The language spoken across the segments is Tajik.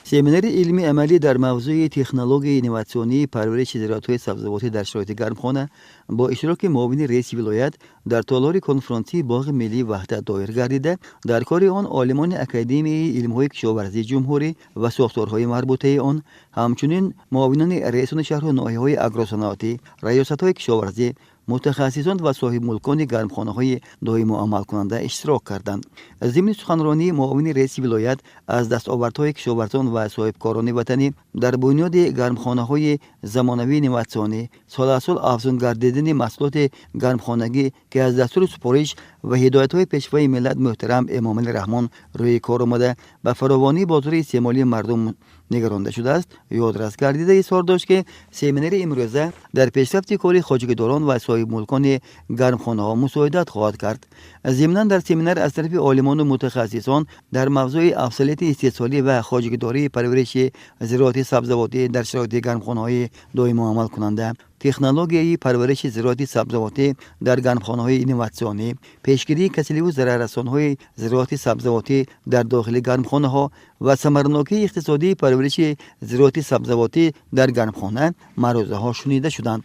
Семинари илмии амалӣ дар мавзӯи технологияи инноватсионии парвариши зироатҳои сабзавотӣ дар шароити гармхона бо иштироки муовини раиси вилоят дар толори конфронсии Боғи миллии Ваҳдат доир гардида, дар кори он олимони Академияи илмҳои кишоварзии ҷумҳурӣ ва сохторҳои марбутаи он, ҳамчунин муовинони раисони шаҳру ноҳияҳои агросаноатӣ, раёсатҳои кишоварзӣ, мутахассисон ва соҳибмулкони гармхонаҳои доимо амалкунанда иштирок карданд. Зимни суханронии муовини раиси вилоят аз дастовардҳои кишоварзон ва соҳибкорони ватанӣ дар бунёди гармхонаҳои замонавии инноватсионӣ, сол аз сол афзун гардидани маҳсулоти гармхонагӣ, ки аз дастуру супориш ва ҳидоятҳои Пешвои миллат муҳтарам Эмомалӣ Раҳмон рӯи кор омада, ба фаровонии бозори истеъмолии мардум нигаронда шудааст, ёдрас гардида, изҳор дошт, ки семинари имрӯза дар пешрафти кори хоҷагидорон ва соҳибмулкони гармхонаҳо мусоидат хоҳад кард. Зимнан, дар семинар аз тарафи олимону мутахассисон дар мавзӯи афзалияти истеҳсолӣ ва хоҷагидории парвариши зироати сабзавотӣ дар шароити гармхонаҳои доимо амалкунанда, технологияи парвариши зироати сабзавотӣ дар гармхонаҳои инноватсионӣ, пешгирии касаливу зараррасонҳои зироати сабзавотӣ дар дохили гармхонаҳо ва самарнокии иқтисодии парвариши зироати сабзавотӣ дар гармхона маърӯзаҳо шунида шуданд.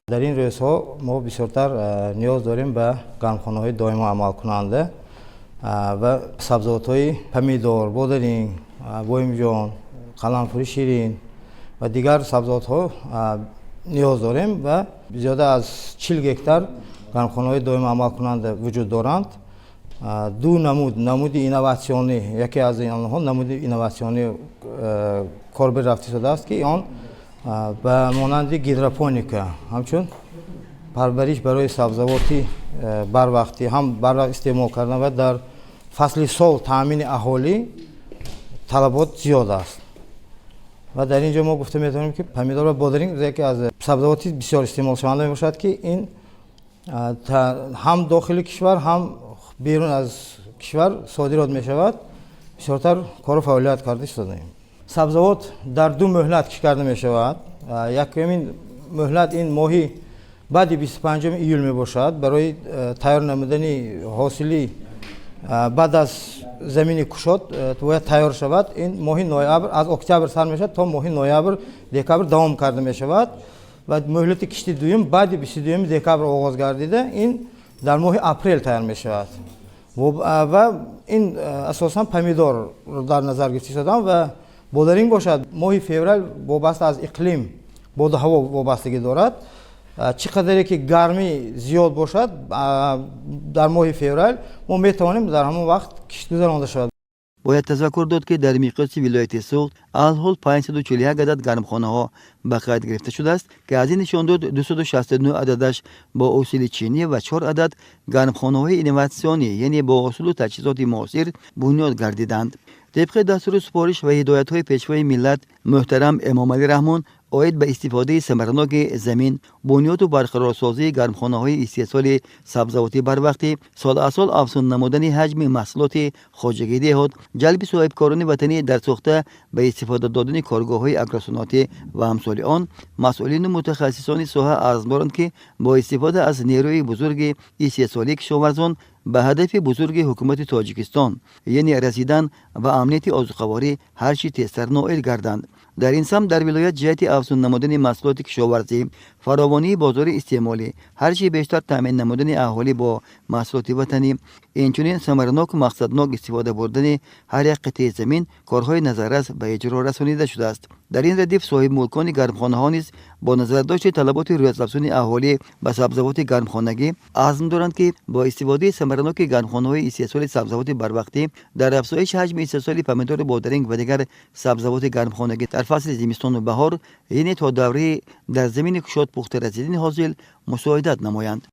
Дар ин рӯзҳо мо бисёртар ниёз дорем ба гармхонаҳои доимо амалкунанда ва сабзавотҳои помидор, бодиринг, боимҷон, қаламфури ширин ва дигар сабзавотҳо ниёз дорем ва зиёда аз 40 гектар гармхонаҳои доимо амалкунанда вуҷуд доранд. Ду намуд, намуди инноватсионӣ, яке аз онҳо намуди инноватсионӣ корбир рафта истодааст, ки он ба монанди гидропоника, ҳамчун парвариш барои сабзавоти барвақтӣ, ҳам барвақт истеъмол кардан ва дар фасли сол таъмини аҳолӣ талабот зиёд аст. Ва дар ин ҷо мо гуфта метавонем, ки помидор ва бодиринг яке аз сабзавоти бисёр истеъмолшаванда мебошад, ки ин ҳам дохили кишвар, ҳам берун аз кишвар содирот мешавад. Бисёртар кору фаъолият карда истодаем. Сабзавот дар ду муҳлат кишт карда мешавад. Якумин муҳлат ин моҳи баъди 25 июл мебошад, барои тайёр намудани ҳосили баъд аз замини кушод бояд тайёр шавад. Ин моҳи ноябр, аз октябр сар мешавад, то моҳи ноябр, декабр давом карда мешавад. Ва муҳлати кишти дуюм баъди 22 декабр оғоз гардида, ин дар моҳи апрел тайёр мешавад. Ва ин асосан помидор дар назар гирифта истодам ва бодиринг бошад, моҳи феврал, вобаста аз иқлим, боду ҳаво вобастагӣ дорад. Чӣ қадаре ки гармӣ зиёд бошад, дар моҳи феврал мо метавонем дар ҳамон вақт кишт гузаронда шавад. Бояд тазаккур дод, ки дар миқёси вилояти Суғд алҳол 541 адад гармхонаҳо ба қайд гирифта шудааст, ки аз ин нишондод 269 ададаш бо усули чинӣ ва чор адад гармхонаҳои инноватсионӣ, яъне бо усулу таҷҳизоти муосир бунёд гардиданд. Тибқи дастуру супориш ва ҳидоятҳои Пешвои миллат муҳтарам Эмомалӣ Раҳмон оид ба истифодаи самараноки замин, бунёду барқарорсозии гармхонаҳои истеҳсоли сабзавоти барвақтӣ, сол аз сол афзун намудани ҳаҷми маҳсулоти хоҷагии деҳот, ҷалби соҳибкорони ватанӣ дар сохта ба истифода додани коргоҳҳои агросаноатӣ ва амсоли он, масъулину мутахассисони соҳа азм доранд, ки бо истифода аз нерӯи бузурги истеҳсолии кишоварзон ба ҳадафи бузурги ҳукумати Тоҷикистон, яъне расидан ба амнияти озуқаворӣ, ҳар чӣ тезтар ноил гарданд. Дар ин самт дар вилоят ҷиҳати афзун намудани маҳсулоти кишоварзӣ, фаровонии бозори истеъмолӣ, ҳар чӣ бештар таъмин намудани аҳолӣ бо маҳсулоти ватанӣ, инчунин самараноку мақсаднок истифода бурдани ҳар як қитъаи замин корҳои назаррас ба иҷро расонида шудааст. Дар ин радиф соҳибмулкони гармхонаҳо низ бо назардошти талаботи рӯязафзуни аҳолӣ ба сабзавоти гармхонагӣ азм доранд, ки бо истифодаи самараноки гармхонаҳои истеҳсоли сабзавоти барвақтӣ дар афзоиши ҳаҷми истеҳсоли помидору бодиринг ва дигар сабзавоти гармхонагӣ дар фасли зимистону баҳор, яъне то давраи дар замини кушод пухта расидани ҳосил, мусоидат намоянд.